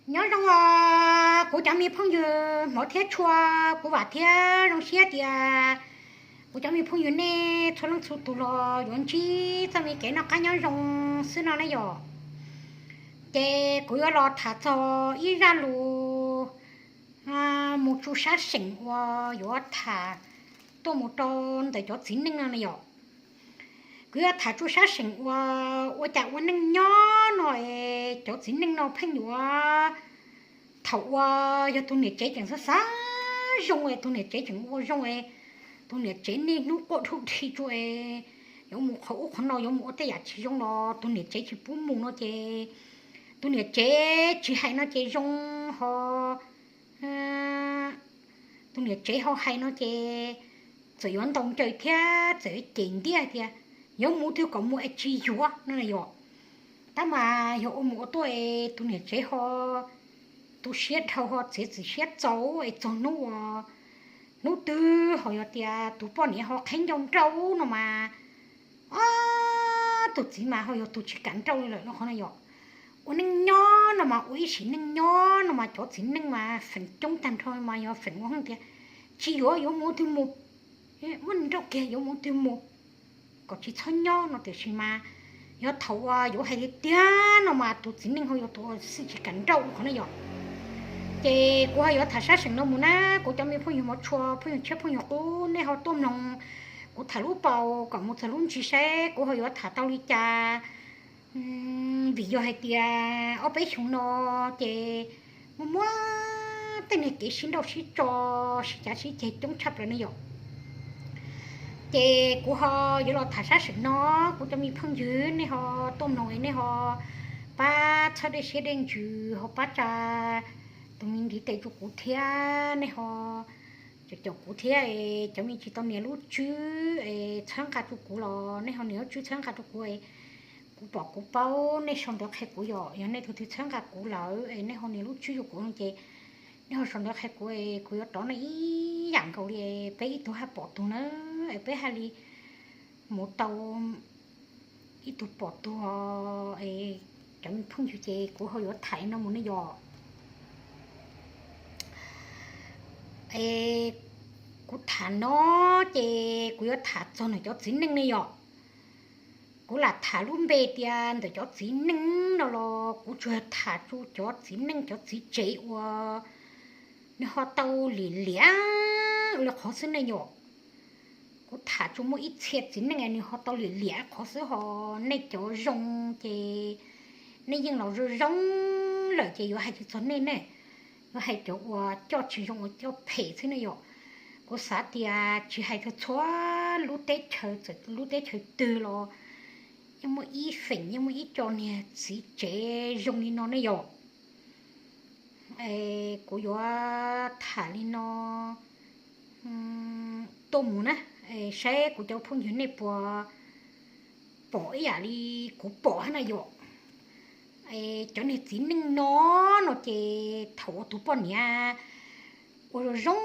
Nyob zoo os kuv cov me phooj ywg hmov thiab tshua, kuv vam thiab zoo siab tias kuv cov me phooj ywg nej txhua leej txhua tus los yuav ntsib txoj me kev noj qab nyob zoo xwb no ne yom. Ces kuv yuav los tham txog ib zaj lus mus tsuj sab seem uas yuav tham tuaj mus rau ntawm cov txiv neej no ne yom. Kuv yuav tham tsuj sab seem uas ua cas ua neej nyob no es cov txiv neej no pheej yuav, thaum uas yog tus niam tsev tseem xav xav zoo es tus niam tsev tseem ua zoo es tus niam tsev niaj hnub quaj dhub dhi tsuas es yuav mus qhov ub qhov no, yuav mus ua tej yam tsis zoo los tus niam tsev tsis pub mus no ces tus niam tsev tsis hais no ces zoo ho tus niam tsev ho hais no ces txawm yuav ntaus ncaws thiab txawm yuav cem ntiab tias yuav mus twg kom mus es tsis yuav no yom. Tab mas yog ua mus ua tuaj es tus niam tsev ho tu siab dhau ho txiav txim siab txaus es txog hnub uas hnub twg ho yog tias tus poj niam ho qheb ncauj nrauj no mas ob tug txiv mas ho yog tus tsis kam nrauj li lawm no qhov no yom. Ua neej nyob no mas ua ib sim neej nyob no mas cov txiv neej mas feem coob tag nrho mas yog feem ua hwj tias tsis yuav yuav mus twg mus, muab nws nrauj kiag yuav mus twg mus kom tsis txhob nyob no tiam sis mas yog thaum uas yuav hais tiag tiag no mas tus txiv neej ho yog tus uas xij tsis kam nrauj qhov no yom. Ces kuv ho yuav tham sab seem no mus na, kuv cov me phooj ywg hmov tshua, phooj ywg tshiab phooj ywg qub, nej ho tuaj mloog kuv tham lub paus kom mus txog lub ntsis saib kuv ho yuav tham tau li cas. Vim yog hais tias ob peb xyoo no ces muaj muaj tej niag kev sib nrauj sib tso, sib cav sib ceg coob tshaj plaws ne yom. Ces kuv ho yuav los tham sab seem no, kuv cov me phooj ywg nej ho tuaj mloog es nej ho pab txhawb dej siab dej ntsws ho pab tsa tus me ntiv tes rau kuv thiab nej ho caum caum kuv thiab es cov me tsis tau nias lub tswb es txhawb nqa rau kuv los nej ho nias lub tswb txhawb nqa rau kuv es kuv pom kuv paub nej sau ntawv qhia kuv yom. Yog nej tus twg txhawb nqa kuv lawm es nej ho nias lub tswb rau kuv no ces nej ho sau ntawv qhia kuv es kuv yuav rov nej ib yam nkaus li es peb ib tug haj pom tug na, es peb haj li mus tau ib tug pom tug. Es cov me phooj ywg ces kuv ho yuav tham li no mus ne yom. Es kuv tham no ces kuv yuav tham txog ntawm cov txiv neej ne yom. Kuv lam tham lub npe tias ntawm cov txiv neej no los kuv tsuas tham tsuas cov txiv neej cov txiv tsev uas nws ho tau lim liam li qhov xwb ne yom. Kuv tham tsuas muaj ib txhia txiv neej nws ho tau lim liam qhov xwb, ho nej cov zoo ces nej yeej los zoo zoo lawm ces yuav hais tsis txog nej ne. Yuav hais cov uas coj tsis zoo uas coj phem xwb ne yom. Kuv xav tias tsis hais txog txhua lub teb chaws, txawm lub teb chaws twg los yeej muaj ib feem yeej muaj ib co niag txiv tsev zoo li no ne yom. Kuv yuav tham li no tuaj mus na, saib kuv cov phooj ywg nej puas pom ib yam li kuv pom hab na yom. Cov niag txiv neej no no ces thaum uas tus poj niam ua zoo zoo,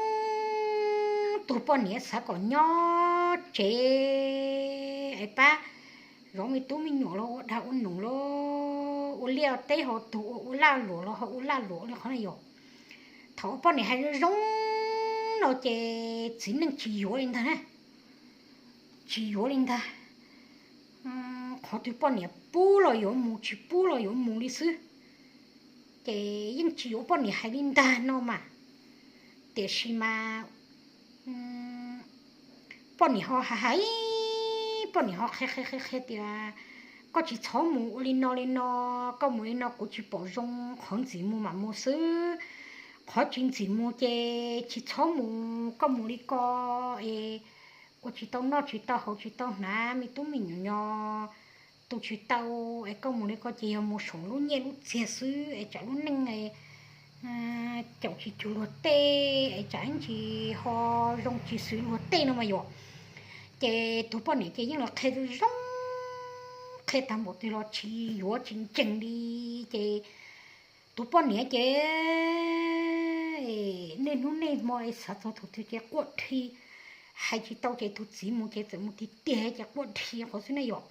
tus poj niam xav kom nyob tsev es pab zov me tub me nyuam los ua dag ua num los ua liaj teb ho tug ua ua laj luam los ho ua laj luam li qhov na yom. Thaum uas poj niam hais zoo zoo no ces txiv neej tsis yuav li ntag na, tsis yuav li ntag. Qhov twg poj niam pub los yuav mus, tsis pub los yuav mus li xwb. Ces yeej tsis yuav poj niam hais li ntag no mas, tiam sis mas poj niam ho hais hais, poj niam ho qhia qhia qhia qhia tias koj tsis txhob mus ua li no li no, koj mus li no kuv tsis pom zoo, qhov ntxim mus mam mus xwb, qhov tsis ntxim mus ces tsis txhob mus, koj mus li ko es ua tsis tau noj tsis tau haus tsis tau hnav, me tub me nyuam nyo tu tsis tau, es koj mus li ko ces yog mus saum lub nyiaj lub txiag xwb es tsam lub neej caum tsis cuag luag tej es tsam ib ntsis ho zoo tsis xws luag tej no mas yom. Ces tus poj niam ces yeej los qhia zoo zoo, qhia tag npaum twg los tsis yuav tsis ntseeg li. Ces tus poj niam ces niaj hnub niaj hmo es xav txog tus twg ces quaj dhi, hais tsis tau ces tus txiv mus ces txawm mus tiag tiag ces quaj dhi qhov xwb na yom.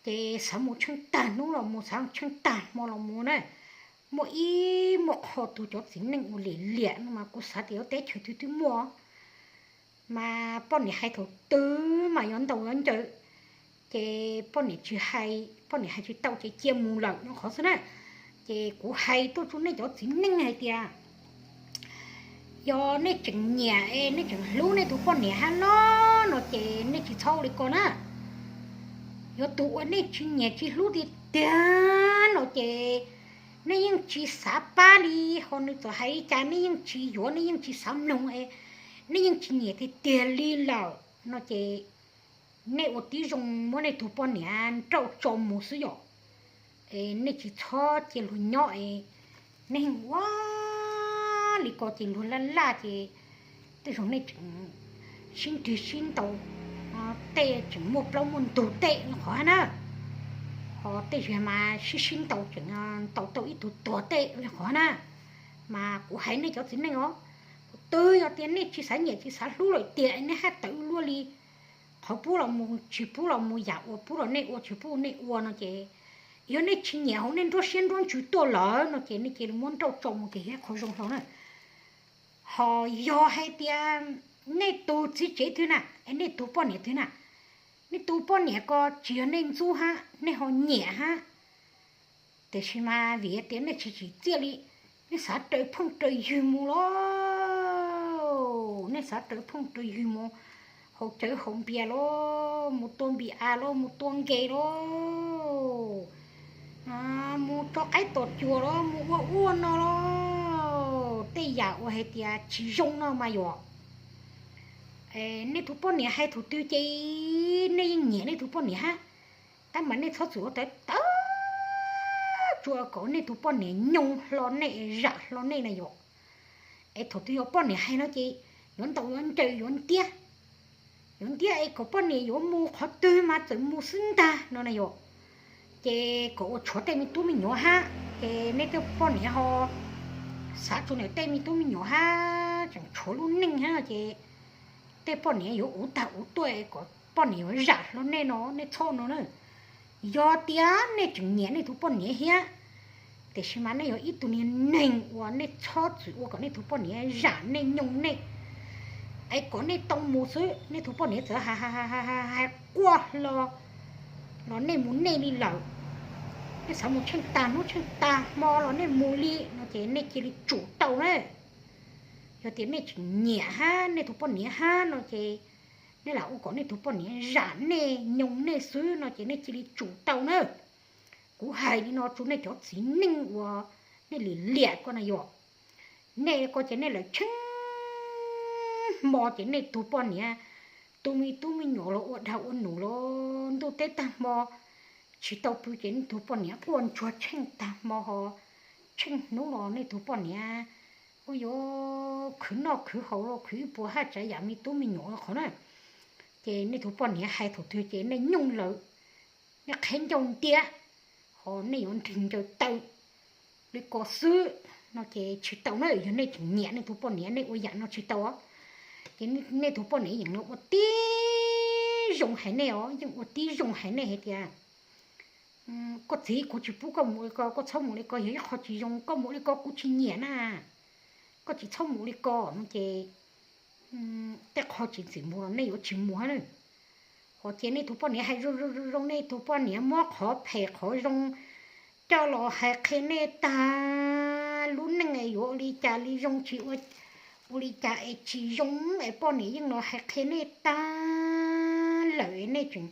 Ces xav mus tsheej tag hnub los mus, xav tsheej tag hmo los mus na, Muaj ib muaj qho tus cov txiv neej ua liam liam no mas kuv xav tias yuav teb chaws twg twb muaj, mas poj niam hais thaum twg mas yuav ntaus yuav ncaws, ces poj niam tsis hais, poj niam hais tsis tau ces cia mus lawm no qhov xwb na. Ces kuv hais tuaj rau nej cov txiv neej hais tias yog nej tseem nyiam es nej tseem hlub nej tus poj niam hab no, no ces nej tsis txhob ua li ko na. Yog tus uas nej tsis nyiam tsis hlub tiag tiag no ces nej yeej tsis xav pab li, ho nws txawm hais li cas nej yeej tsis yuav, nej yeej tsis xav mloog es nej yeej tsis nyiam tiag tiag li lawm no ces nej ua tib zoo muab nej tus poj niam nrauj tso mus xwb yom. Es nej tsis txhob cia luag nyob es nej ua li ko ces luag laj laj ces tej zaum nej tseem sib nrig sib ntaus, tej tseem muaj plaub muaj ntug tej li qhov hab na. Ho tej zaum mas sib sib ntaus tseem ntaus tau ib tug tuag tej li qhov hab na. Mas kuv hais nej cov txiv neej os, kuv twb yog tias nej tsis xav nyiam tsis xav hlub lawm tiag nej haj tawv luaj li. Qhov pub los mus tsis pub los mus, yam uas pub los nej ua tsis pub nej ua no ces yog nej tsis nyiam hauv nej nruab siab nruab ntsws tuaj lawm no ces nej cia li muab nrauj tso mus ces yog qhov zoo hlo na. Ho yog hais tias nej tus txiv tsev twg na, es nej tus poj niam twg na, nej tus poj niam ko tsis yog nej ntxub hab nej ho nyiam hab, tiam sis mas vim tias nej tsis tsim txiaj li, nej xav raws phooj raws ywg mus los, nej xav raws phooj raws ywg mus haus cawv haus npias los, mus tua npis av los, mus tua nkees los, mus tso qaib tom cuam los, mus ua ub ua no los, tej yam uas hais tias tsis zoo no mas yom. Nej tus poj niam hais thaum twg ces nej yeej nyiam nej tus poj niam hab, tab mas nej txhob txwm ua tawv tawv tsuas kom nej tus poj niam nyoo hlo nej, zam hlo nej na yom. Es thaum twg yog poj niam hais no ces yuav ntaus yuav ncaws yuav ntiab, yuav ntiab es kom poj niam yuav mus qhov twg mas txawm mus xwb ntag no na yom. Ces kom ua tshuav tej me tub me nyuam hab ces nej tej poj niam ho xav tsuas niam tej me tub me nyuam hab tseem tshuav lub neej hab ces tej poj niam yuav uv tag uv tuaj kom poj niam yuav zam hlo nej no, nej txhob no na. Yog tias nej tseem nyiam nej tus poj niam thiab, tiam sis mas nej yog ib tug niag neeg uas nej txhob txwm ua kom nej tus poj niam zam nej nyoo nej, es kom nej tau mus xwb nej tus poj niam txawm hais quaj hlo los nej mus nej li lawm. Nej xav mus tsheej tag hnub tsheej tag hmo los nej mus li no ces nej cia li tsum tau na. Yog tias nej tseem nyiam hab nej tus poj niam hab no ces nej lam ua kom nej tus poj niam zam nej nyoo nej xwb no ces nej cia li tsum tau na. Kuv hais li no rau nej cov txiv neej uas nej liam liam ko na yom. Nej ko ces nej lawv tsheej hmo ces nej tus poj niam tu me tub me nyuam los ua dag ua num los ntuj teb tag hmo tsis tau pw ces nej tus poj niam quaj ntsuag tsheej tag hmo ho tsheej hnub los nej tus poj niam ua yuav khwv noj khwv haus los khwv ib puas haj tsav yam me tub me nyuam qhov na. Ces nej tus poj niam hais thaum twg ces nej nyooj lawm, nej qheb ncauj ntiab, ho nej yuav nrig ncaws taw li ko xwb no ces tsis tau na. Yog nej tseem nyiam nej tus poj niam nej ua yam no tsis tau os. Ces nej tus poj niam yeej ua tib zoo hais nej os, yeej ua tib zoo hais nej hais tias koj txiv, kuv tsis pub koj mus li ko, koj txhob mus li ko, yog ib qho tsis zoo, koj mus li ko kuv tsis nyiam na, koj tsis txhob mus li ko no ces tej qho tsis txim mus los nej yuav tsis mus hab na. Ho ces nej tus poj niam hais zoo zoo zoo, nej tus poj niam muab qhov phem qhov zoo coj los hais qhia nej tag, lub neej yuav ua li cas li zoo tsis ua, ua li cas es tsis zoo es poj niam yeej los hais qhia nej tag lawm es nej tseem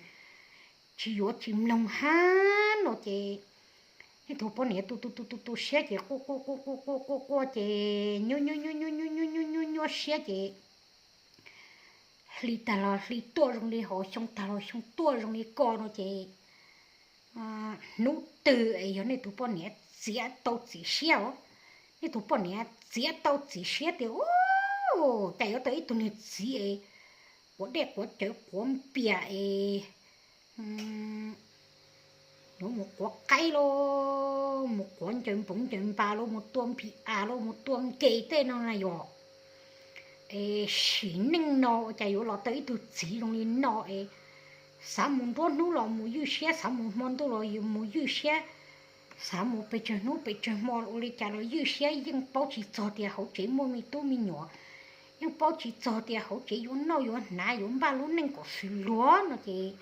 tsis yuav tsis mloog hab no ces nej tus poj niam tu tu tu tu tu siab ces quaj quaj quaj quaj quaj quaj quaj ces nyuaj nyuaj nyuaj nyuaj nyuaj nyuaj nyuaj nyuaj siab ces hli tag los hli tuaj zoo li hov, xyoo tag los xyoo tuaj zoo li ko no ces hnub twg es yog nej tus poj niam txiav tau txim siab os, nej tus poj niam txiav tau txim siab tias, u, cas yuav tau ib tug niag txiv es quav dej quav cawv quav npias es yuav mus quav qaib los, mus quav ncaws npoov ncaws npas los, mus tua npis av los, mus tua nkees tej no na yom. Es sim neej no ua cas yuav los tau ib tug txiv zoo li no es xav mus nruab hnub los mus ywj siab, xav mus hmo ntuj los mus ywj siab, Xav mus pes tsawg hnub pes tsawg hmo ua li cas los ywj siab, yeej paub tsis txog tias hauv tsev muaj me tub me nyuam, yeej paub tsis txog tias hauv tsev yuav noj yuav hnav yuav npaj lub neej kom xws luag no ces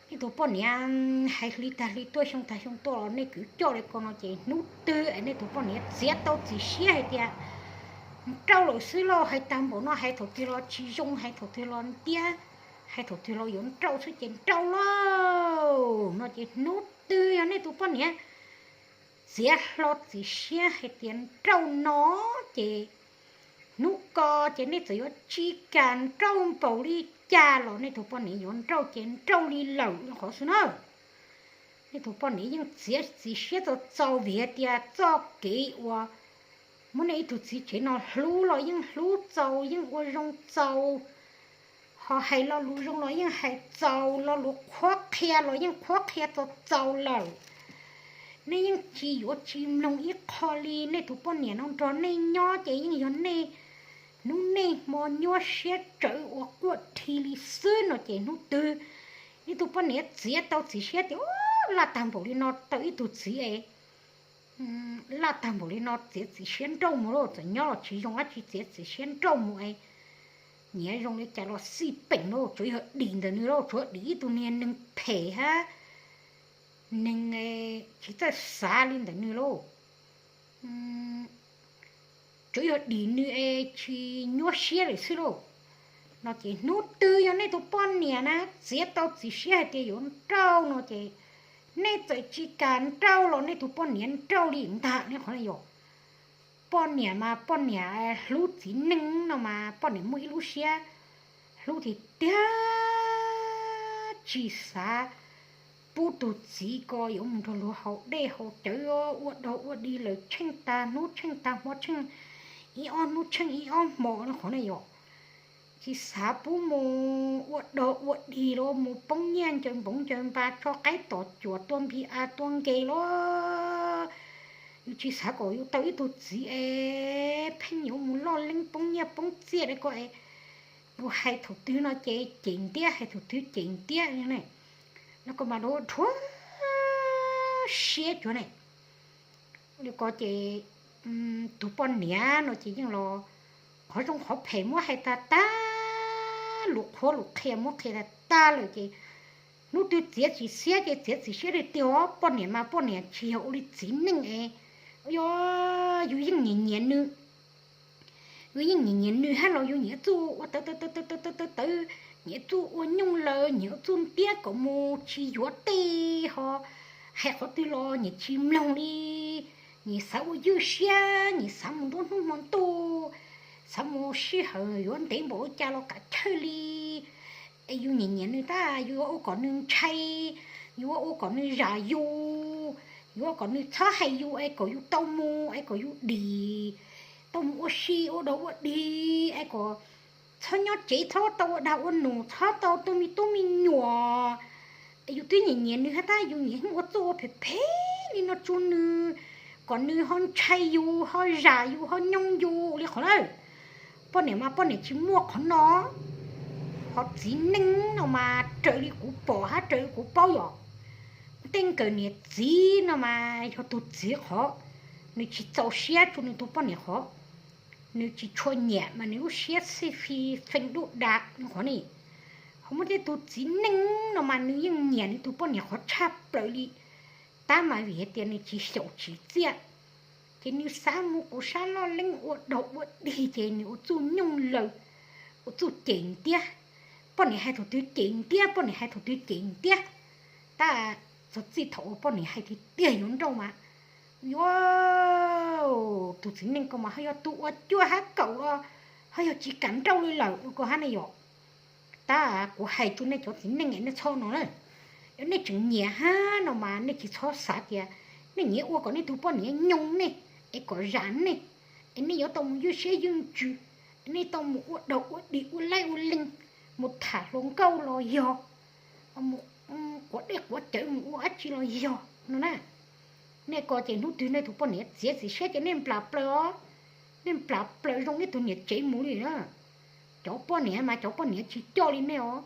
nej tus poj niam hais hli tag hli tuaj xyoo tag xyoo tuaj los nej kwv coj li ko no ces hnub twg es nej tus poj niam txiav tau txim siab hais tias nrauj lawm xwb lauj, hais tag npaum no hais thaum twg los tsis zoo, hais thaum twg los ntiab, hais thaum twg los yuav nrauj xwb ces nrauj lauj no ces hnub twg yog nej tus poj niam txiav hlo txim siab hais tias nrauj no ces hnub ko ces nej txawm yuav tsis kam nrauj npaum li cas los nej tus poj niam yuav nrauj ces nrauj li lawm li qhov xwb na. Nej tus poj niam yeej txiav txim siab txaus txaus vim hais tias txoj kev uas muab nej ib tug txiv tsev no hlub los yeej hlub txaus, yeej ua zoo txaus, ho hais lo lus zoo los yeej hais txaus, lo lus qhuab qhia los yeej qhuab qhia txaus txaus lawm. Nej yeej tsis yuav tsis mloog ib qho li, nej tus poj niam no nrog nej nyob ces yeej yog nej hnub nej hmo nyuaj siab tsawv ua quaj dhi li xwb no ces hnub twg nej tus poj niam txiav tau txim siab tias laj tag npaum li no tau ib tug txiv es laj tag npaum li no txiav txim siab nrauj mus lauj, txawm nyob los tsis zoo dab tsi txiav txim siab nrauj mus es nyiam zoo li cas los xij peem lauj, tsuav yog dim ntawm nws lauj, tsuav dim ib tug niag neeg phem hab neeg tsis txawj xav li ntawm nws lauj, tsuav yog dim nws es tsis nyuaj siab lawm xwb lauj no ces hnub twg yog nej tus poj niam na txiav tau txim siab hais tias yuav nrauj no ces nej txawm tsis kam nrauj los nej tus poj niam nrauj li ntag ne qhov ne yom. Poj niam mas poj niam hlub txiv neej no mas poj niam muaj ib lub siab hlub tiag tiag, tsis xav pub tus txiv ko yuav mus nrog luag haus dej haus cawv ua dog ua dig lawm tsheej tag hnub tsheej tag hmo tsheej ib ob hnub tsheej ib ob hmo no qhov ne yom. Tsis xav pub mus ua dog ua dig los mus poob nyiaj ncaws npoov ncaws npas tso qaib tom cuam tua npis a tua nkees los yus tsis xav kom yus tau ib tug txiv es pheej yuav mus loj leeb poob nyiaj poob txiaj li ko es yus hais thaum twg no ces cem ntiab, hais thaum twg cem ntiab ne. Los ko mas dhuav siab cuag ne. Li ko ces tus poj niam no ces yeej los qhov zoo qhov phem muab hais tag tag, lus qhuab lus qhia muab qhia tag tag lawm ces hnub twg txiav txim siab ces txiav txim siab tiag tiag os. Poj niam mas poj niam tsis yog ua li txiv neej es yog yus yeej nyiam nyiam nws, yus yeej nyiam nyiam nws hab los yus nyiam txuj ua tawv tawv tawv tawv tawv tawv, nyiam txuj ua nyooj lawm, nyiam txuj ntiab kom mus tsis yuav tej ho, hais qhov twg los nyiam tsis mloog li, nyiam xav ua ywj siab, nyiam xav mus nruab hnub hmo ntuj, xav mus sij hawm yuav ntev npaum li cas los kam chawj li. Es yus nyiam nyiam nws tab yus yuav ua kom nws ntshai, yus yuav ua kom nws zam yus, yus yuav kom nws txhob hais yus es kom yus tau mus es kom yus dim, tau mus ua si ua dog ua dig es kom txhob nyob tsev, txhob tau ua dag ua num, txhob tau tu me tub me nyuam. Es yus twb nyiam nyiam nws hab tab yus nyiam ua txuj ua phem phem li no rua nws, kom nws ho ntshai yus ho zam yus ho nyooj yus li qhov lawm. Poj niam mas poj niam tsis muaj qhov no. Ho txiv neej no mas raws li kuv pom hab raws li kuv paub yom, tej nkawm niam txiv no mas yog tus txiv qhov, nws tsis txaus siab rua nws tus poj niam qhov, nws tsis tshua nyiam mas nws lub siab xij fis feem duj da qhov ne. Ho muaj tej tug txiv neej no mas nws yeej nyiam nws tus poj niam qhov tshaj plaws li, tab mas vim hais tias nws tsis xyaum tsis txiaj, ces nws xav mus kuv sab loj leeb ua dog ua dig ces nws ua txuj nyooj lawm, ua txuj cem ntiab. Poj niam hais thaum twg cem ntiab, poj niam hais thaum twg cem ntiab. Tab txog txij thaum uas poj niam hais tiag tiag yuav nrauj mas, yuav, tus txiv neej ko mas ho yog tus ua cuaj hab kaum los ho yog tsis kam nrauj li lawm ua ko hab ne yom. Tab kuv hais rua nej cov txiv neej es nej txhob no na, yog nej tseem nyiam hab no mas nej tsis txhob xav tias nej nyiam ua kom nej tug poj niam nyooj nej es kom zam nej, es nej yuav tau mus ywj siab ywj ntsws, es nej tau mus ua dog ua dig ua laib ua leeg, mus tham hluas nkauj los yog, mus quav dej quav cawv mus ua dab tsi los yog no na. Nej ko ces hnub twg nej tus poj niam txiav txim siab ces nej nplas plaws os, nej nplas plaws zoo ib tug niam tsev mus li na. Cov poj niam mas cov poj niam tsis coj li nej os.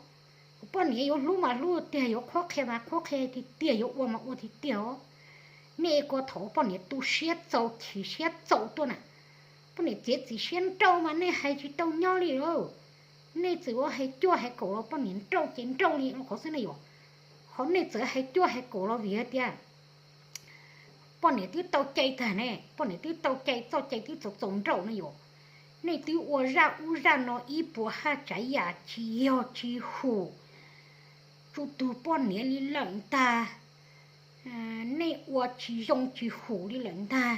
Kuv poj niam yuav hlub mas hlub tiag, yuav qhuab qhia mas qhuab qhia tiag tiag, yuav ua mas ua tiag tiag os. Nej kuj thaum poj niam tu siab txaus chim siab txaus tuaj na, poj niam txiav txim siab nrauj mas nej hais tsis tau nyob li lauj. Nej txawm ua hais cuaj hais kaum los poj niam nrauj ces nrauj li qhov xwb ne yom. Ho nej txawm hais cuaj hais kaum los vim hais tias poj niam twb tau cai tag ne, poj niam twb tau cai, txoj cai twb txaus txaus nrauj ne yom. Nej twb ua zaj ub zaj no ib puas haj tsav yam tsis yog tsis hum tsuj tug poj niam li lawm ntag. Nej ua tsis zoo tsis hum li lawm ntag.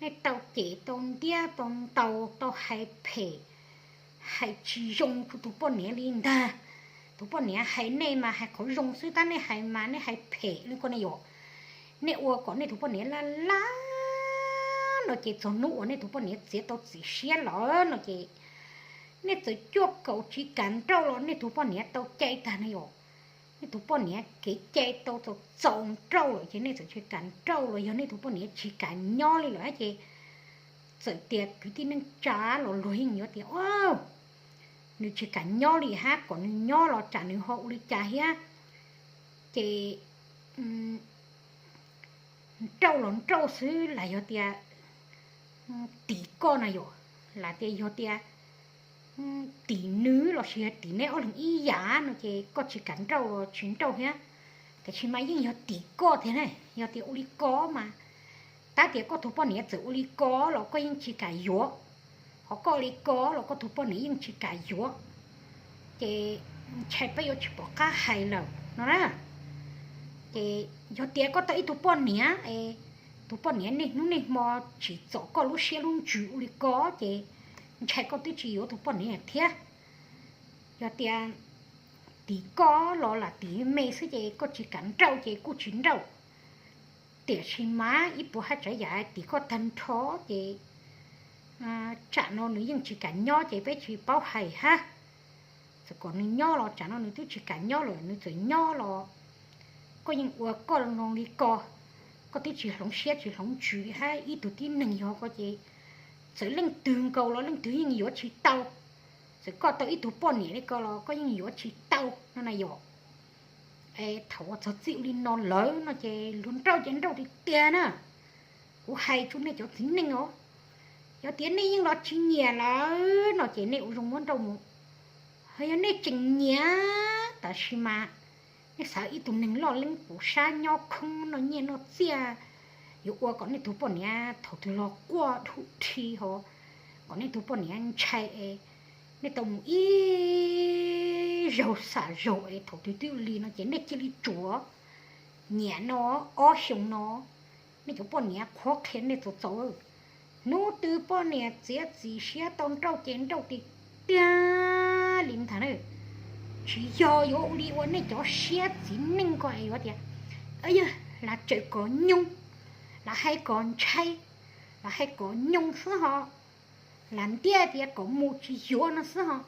Nej tau cem tau ntiab tau ntaus tau hais phem, hais tsis zoo tsuj tug poj niam li ntag. Tus poj niam hais nej mas hais qhov zoo xwb tab nej hais mas nej hais phem li ko ne yom. Nej ua kom nej tus poj niam laj laj no ces txog hnub uas nej tus poj niam txiav tau txim siab lawm no ces nej txawm cuaj kaum tsis kam nrauj los nej tus poj niam tau cai tag ne yom. Nej tus poj niam kev cai tau txaus txaus nrauj lawm ces nej txawm tsis kam nrauj los yog nej tus poj niam tsis kam nyob li lawm ces txawm tias kwv tij neej tsa los luag yeej yuav tias, o, nws tsis kam nyob li hab, kom nws nyob los tsam nws ho ua li cas thiab. Ces nrauj los nrauj xwb, lam yog tias tim koj na yom, lam tias yog tias tim nws los sis yog tim neb ob leeg ib yam no ces koj tsis kam nrauj los tsis nrauj thiab. Tiam sis mas yeej yog tim koj thiab ne, yog tias ua li ko mas, tab tias koj tus poj niam txawm ua li ko los koj yeej tsis kam yuav, ho koj ua li ko los koj tus poj niam yeej tsis kam yuav, ces ntshai peb yuav tsis pom qab hais lawm no na. Ces yog tias koj tau ib tug poj niam, tus poj niam niaj hnub niaj hmo tsim txom koj lub siab lub ntsws ua li ko ces ntshai koj twb tsis yuav tus poj niam thiab. Yog tias tim koj los lam tim me xwb ces koj tsis kam nrauj ces kuj tsis nrauj. Tiam sis mas ib puas haj tsav yam tim koj tag nrho ces tsam no nws yeej tsis kam nyob ces peb tsis paub hais hab. Txawm kom nws nyob los tsam no nws twb tsis kam nyob lawm, nws txawm nyob los koj yeej ua koj zoo li ko, koj twb tsis hloov siab tsis hloov ntsws hab ib tug tib neeg yog ko ces txawm leej twg nkaus los leej twg yeej yuav tsis tau. Txawm koj tau ib tug poj niam li ko los koj yeej yuav tsis tau no na yom. Thaum uas txog txij ua li no lawm no ces luag nrauj ces nrauj tiag tiag na. Kuv hais rau nej cov txiv neej os, yog tias nej yeej los tsis nyiam lawm no ces nej ua zoo muab nrauj mus. Ho yog nej tseem nyiam tab sis mas nej xav ib tug neeg loj leeb puv sab nyob khoob noj nyiaj noj txiaj, yuav ua kom nej tus poj niam thaum twg los quaj dhuj dhi ho kom nej tus poj niam ntshai es nej tau mus ib zaug xam zaug es thaum twg twb li no ces nej cia li tsuav. Nyiam no ob xyoo no nej cov poj niam qhuab qhia nej txaus txaus. Hnub twg poj niam txiav txim siab tau nrauj ces nrauj tiag tiag li ntag na. Tsis yog yuav ua li ua nej cov siab txiv neej ko es yuav tias, yog lam tsawm kom nyoog, lam hais kom ntshai, lam hais kom nyoog xwb ho, lam ntiaj tias kom mus tsis yuav no xwb ho.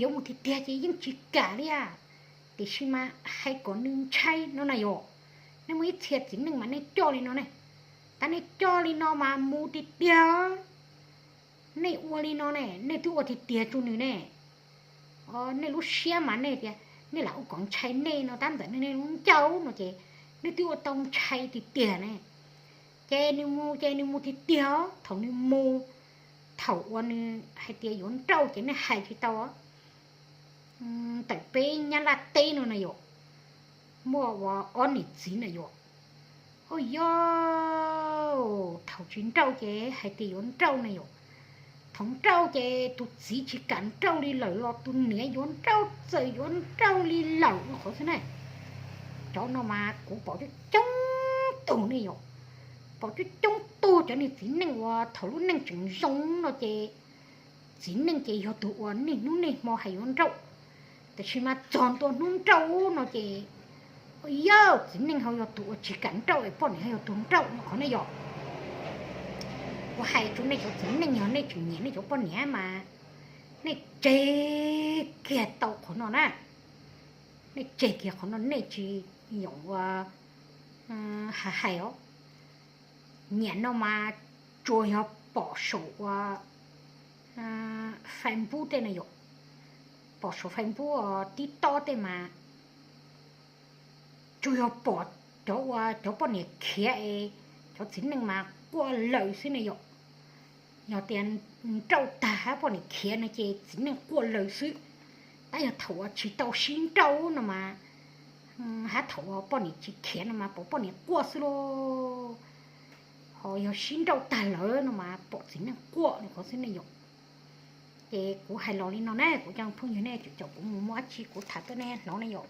Yuav mus tiag tiag ces yeej tsis kam li. Tiam sis mas hais kom nws ntshai no na yom. Nej muaj ib txhia txiv neej mas nej coj li no ne, tab nej coj li no mas mus tiag tiag. Nej ua li no ne, nej twb ua tiag tiag rau nws ne. Nej lub siab mas nej tias nej lam ua kom ntshai nej no tab ntawm nej lub ncauj no ces nej twb ua tau ntshai tiag tiag ne. Ces nws mus ces nws mus tiag tiag, thaum nws mus, thaum uas nws hais tias yuav nrauj ces nej hais tsis tau. Ntawm peb Nyab Laj teb no na yom, muaj ua ob niam txiv na yom. Ua yog thaum tsis nrauj ces hais tias yuav nrauj na yom. Thaum nrauj ces tus txiv tsis kam nrauj li lawm los tus niam yuav nrauj txawm yuav nrauj li lawm no qhov xwb ne. Cov no mas kuv pom coob coob tug ne yom, pom coob coob tug cov niag txiv neej uas thaum lub neej tseem zoo no ces txiv neej ces yog tus uas niaj hnub niaj hmo hais yuav nrauj, tiam sis mas txog ntua hnub nrauj no ces, yog txiv neej ho yog tus uas tsis kam nrauj es poj niam ho yog tus nrauj no qhov ne yom. Kuv hais rau nej cov txiv neej yog nej tseem nyiam nej cov poj niam mas nej tseg kiag tau qhov no na. Nej tseg kiag qhov no nej tsis yoom ua ha hais os. Nyiam no mas tsuas yog pom saum ua Facebook tej no yom, pom saum Facebook os TikTok tej mas tsuas yog pom cov uas cov poj niam khiav es cov txiv neej mas quaj lawm xwb ne yom. Yog tias nrauj tag hab poj niam khiav no ces txiv neej quaj lawm xwb. Tab yog thaum uas tsis tau sib nrauj no mas, hab thaum uas poj niam tsis khiav no mas pom poj niam quaj xwb lauj. Ho yog sib nrauj tag lawm no mas pom txiv neej quaj li qhov xwb ne yom. Ces kuv hais los li no ne, kuv cov phooj ywg nej caum kuv mus muaj dab tsi kuv tham tuaj nej hnov ne yom.